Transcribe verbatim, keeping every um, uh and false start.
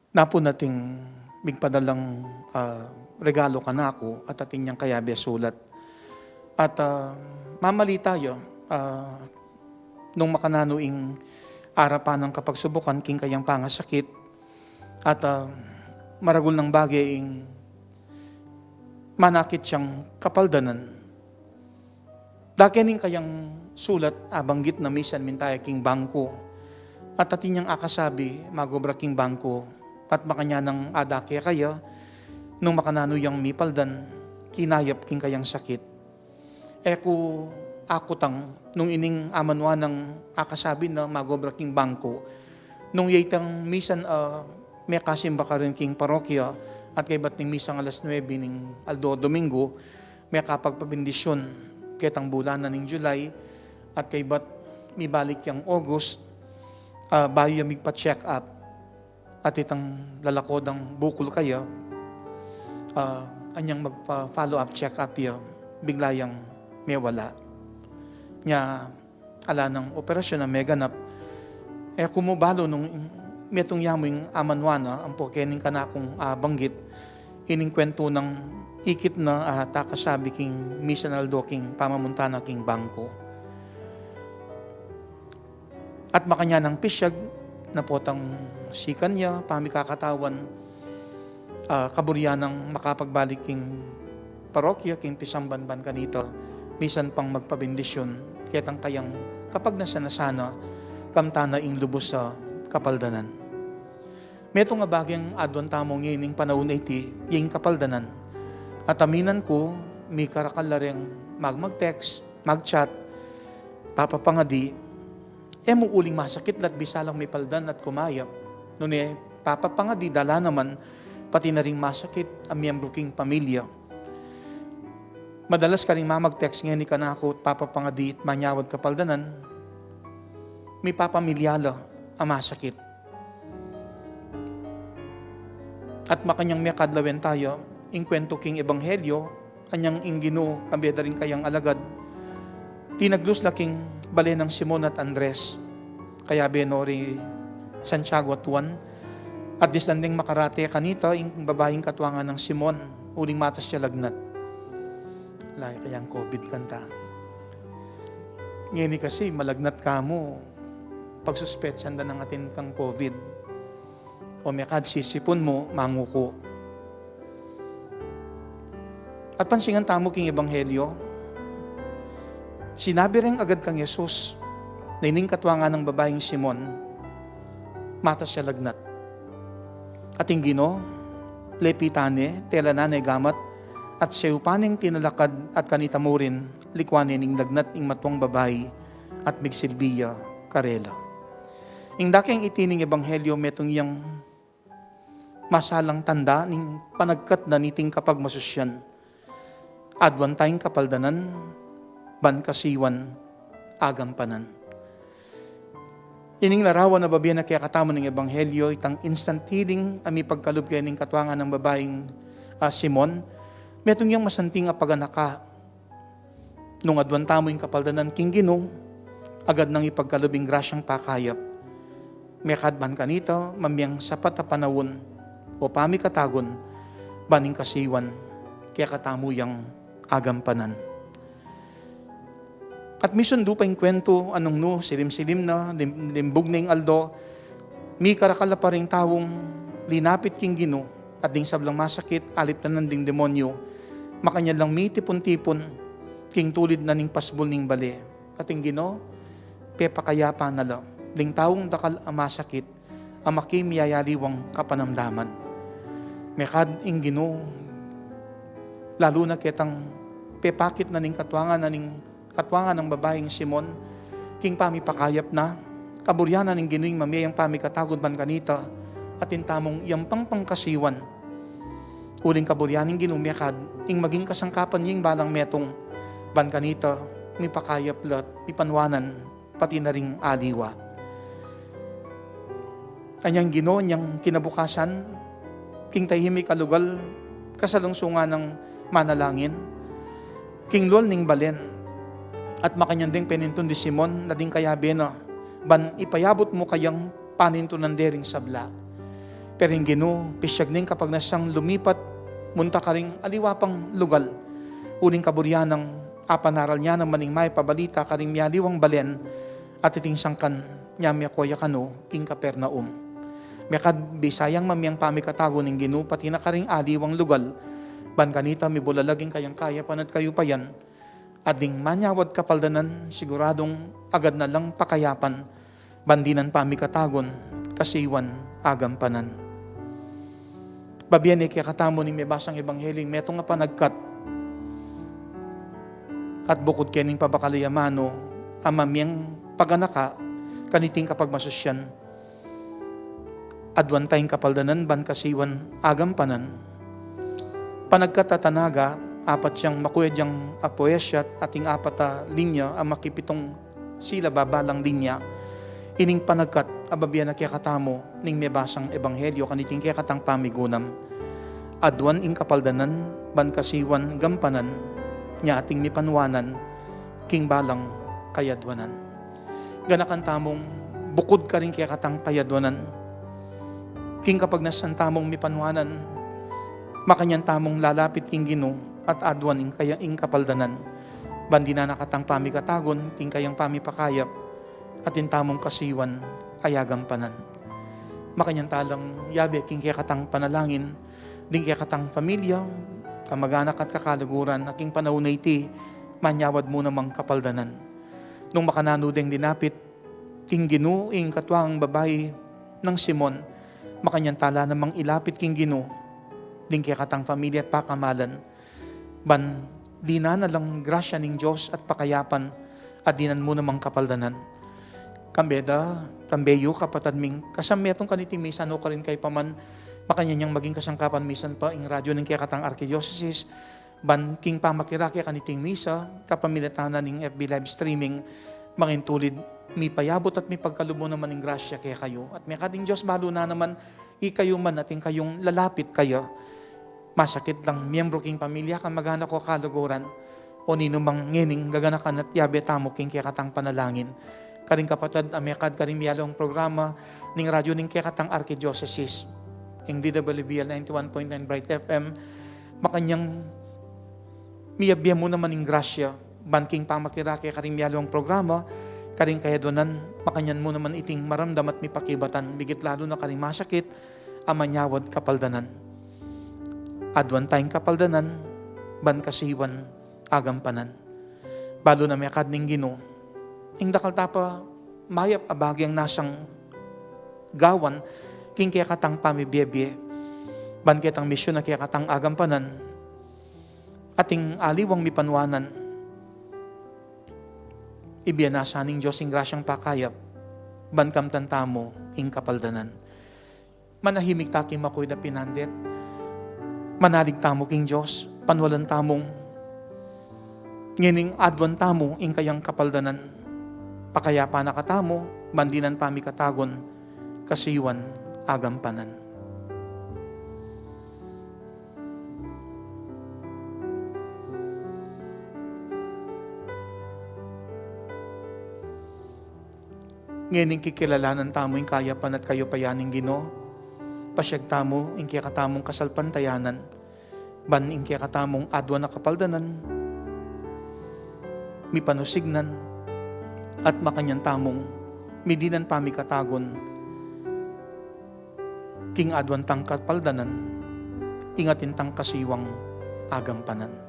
Napun ating migpadalang, ah, regalo kanaku at atin yang kayabe sulat. At, ah, mamalita ya, ah, nung makananu ing arapan nang kapagsubukan king kayang pangasakit at, ah, maragul nang bage ing manakit yang kapaldanan. Dake ning kayang sulat, abanggit na misan minta ya king bangko. At atin yang akasabi, magobra king bangko. At makanyan nang adake kaya, nung makananu yang mipaldan, kinayap king kayang sakit. E ku akutang, nung ining amanuan nang akasabi na magobra king bangko. Nung yaytang misan, ah, mekasimba karin king parokya, at kaybat ning misang alas nuebe ning aldo Domingo, mekapagpabendisyon ketang bulan na ning July, at kaybat mibalik yang August, ah, bayu ya migpa-check up, at itang lalako dang bukul kaya, ah, anyang magpa-follow up check up ya, bigla yang mewala. Nya, ala nang operasyon a meganap. E ku mu balu nung metung ya mu ing amanuan na, ampo kening kanakung, ah, banggit, ining kwentu nang ikit na, ah, takasabi king misan aldo king pamamunta na king bangko. At makanyan nang pisyag na potang sikan ya, pamikakatawan, ah, kaburian nang makapagbalik king parokya, king pisamban ban kanita, misan pang magpabendisyon, ketang kayang kapagnasan-nasan na, kamta na ing lubus a kapaldanan. Metung a bageng aduan tamu ngening panaun a iti, ya ing kapaldanan. At aminan ku, mikarakal la reng mag-, mag-text, mag-chat, papapangadi, e mu uling masakit la at bisa lang mipaldan at kumayap. Nune, papapangadi da la naman, pati na ring masakit a miyembru king pamilya. Madalas karing mamag-text ngeni kanaku, papapangadi, manyawad kapaldanan, mipapamilya la a masakit. At makanyang mekad lawen taya, ing kwentu king ebanghelyo, anyang ing Ginu, kambe da ring kayang alagad, tinaglus la king bale nang Simon at Andres, kayabe no ri Santiago at Juan, at disnan deng makarate kanita, ing babaing katuangan nang Simon, uling matas ya lagnat. Laya kayang covid kanta. Ngeni kasi, malagnat ka mu, pagsuspetsan da nang atin kang covid. O mekad sisipun mu, manguku. At pansingan tamu king ebanghelyo, sinabi reng agad kang Jesus, na ining katuangan nang babaing Simon, matas ya lagnat. At ing Ginu, lepitan ne, telanan ne gamat, at seupan neng tinalakad at kanita murin, likuan ne ning lagnat ing matuang babai, at migsilbi ya karela. Ing dakeng iti ning ebanghelyo metung yang masalang tanda ning panagkat na niting kapagmasusyan. Aduan tayang kapaldanan, ban kasiwan, agampanan. Ining larawan a babie na kekatamu ning ebanghelyo, itang instant healing a mipagkalub kening katuangan nang babaing, ah, Simon, metung yang masanting a paganaka. Nung aduan tamu ing kapaldanan king Ginu, agad nang ipagkalub ing grasyang pakayap. Mekad ban kanita, mamyang sapat a panaun, o pamikatagun, ban ing kasiwan, kekatamu yang agampanan. At misundu pa ing kwentu, a nung nu, silim-silim na, lim-, limbug na ing aldo, mikarakal la pa ring taung linapit king Ginu, at ding sablang masakit, alip na nanding demonyo, makanyan lang mitipun-tipun, king tulid na ning pasbul ning bale. At ing Ginu, pepakayapan na la, ding taung dakal a masakit, a makimiyayaliwang kapanamdaman. Mekad ing Ginu, lalu na ketang pepakit na ning katuangan na ning katuangan nang babaing Simon, king pamipakayap na, kaburian na ning Ginu ing mamie yang pamikatagun ban kanita, atin tamung yang pangpangkasiwan. Uling kaburian ning Ginu mekad, ing maging kasangkapan ning balang metung, ban kanita, mipakayap la at mipanwanan, pati na ring aliwa. Anyang Ginu, anyang kinabukasan, king tahimik a lugal, kasalungsungan nang manalangin, king lual ning balen, at makanyan ding penintun di Simon, na ding kayabe na, ban ipayabut mu kayang panintunan de ring sabla. Pero ing Ginu, pisyag ning kapagnasan lumipat, munta karing aliwa pang lugal. Uling kaburian nang apanaral ya naman ing maipabalita karing mialiwang balen, at iting sangkan nya mekad ya kanu king Capernaum. Mekad bisa yang mamiang pamikatagun ning Ginu pati na karing aliwang lugal, ban kanita mibulalag ing kayang kayapan at kayupayan, at ding manyawad kapaldanan, siguradung agad na lang pakayapan, ban dinan pamikatagun, kasiwan agampanan. Babie ne kekatamu ning mebasang ebanghelyu ing metung a panagkat, at bukud kening pabakal ya manu, a mamiang paganaka kaniting kapagmasusyan, aduan tayang kapaldanan ban kasiwan agampanan. Panagkat a tanaga, apat yang makuyad yang a poesia at ating apat a linya a makipitung silaba balang linya. Ining panagkat a babie na kekatamu ning mebasang ebanghelyu kaniting kekatang pamigunam. Aduan ing kapaldanan ban kasiwan gampanan, nya ating mipanuanan king balang kayaduanan. Ganakan tamung bukud karing kekatang kayaduanan. King kapagnasan tamung mipanuanan, makanyan tamung lalapit king Ginu at aduan ing kaya ing kapaldanan. Ban dinan na katang pamikatagun, king kayang pamipakayap, atin tamung kasiwan a agampanan. Makanyan talang yabe king kekatang panalangin, ding kekatang pamilya, kamaganak at kakaluguran, a king panaun a iti, manyawad mu namang kapaldanan. Nung makananu deng dinapit king Ginu ing katuang babai nang Simon, makanyan tala namang ilapit king Ginu ding kekatang pamilya at pakamalan, ban dinan na lang grasya ning Dios at pakayapan, at dinan mu namang kapaldanan. Kambe da, kambe yu, kapatad ming kasammetung kaniting misa, nukarin kayu pa man, makanyan yang maging kasangkapan misan pa ing radyu ning kekatang arkidiosesis, ban king pamakirake kaniting misa, kapamilatan na ning F B live streaming, mangintulid, mipayabut at mipagkalub mu naman ing grasya kekayu. At mekad ing Dios balu na naman, ikayu man at ing kayung lalapit kaya, masakit lang miyembro king pamilya, kamaganak o kaluguran, o ninumang ngening gaganakan at yabe tamu king kekatang panalangin. Karing kapatad a mekad karing mialiwang programa ning radyu ning kekatang arkidiosesis, ing D W B L ninety-one point nine Bright F M, makanyang miyabie mu naman ing grasya, ban king pamakirake karing mialiwang programa, karing kayaduanan, makanyan mu naman iting maramdam at mipakibatan, migit lalu na karing masakit, a manyawad kapaldanan. Aduan tayang kapaldanan, ban kasiwan agampanan. Balu na mekad ning Ginu, ing dakal ta pa mayap a bage ing nasang gawan, king kekatang pamibiebie, ban ketang misyun a kekatang agampanan, ating aliwang mipanuanan, ibie na sa ning Dios ing grasyang pakayap, ban kamtan tamu ing kapaldanan. Manahimik ta king makuid a pinandet. Manalig tamu king Dios, panualan tamung ngening aduan tamu ing kayang kapaldanan. Pakayapan na katamu, ban dinan pamikatagun, kasiwan agampanan. Ngening kikilalanan tamu ing kayapan at kayupayan ning Ginu, pasyag tamu ing kekatamung kasalpantayanan, ban ing kekatamung aduan a kapaldanan, mipanusignan, at makanyan tamung midinan pamikatagun, king aduan tang kapaldanan, ing atin tang kasiwang agampanan.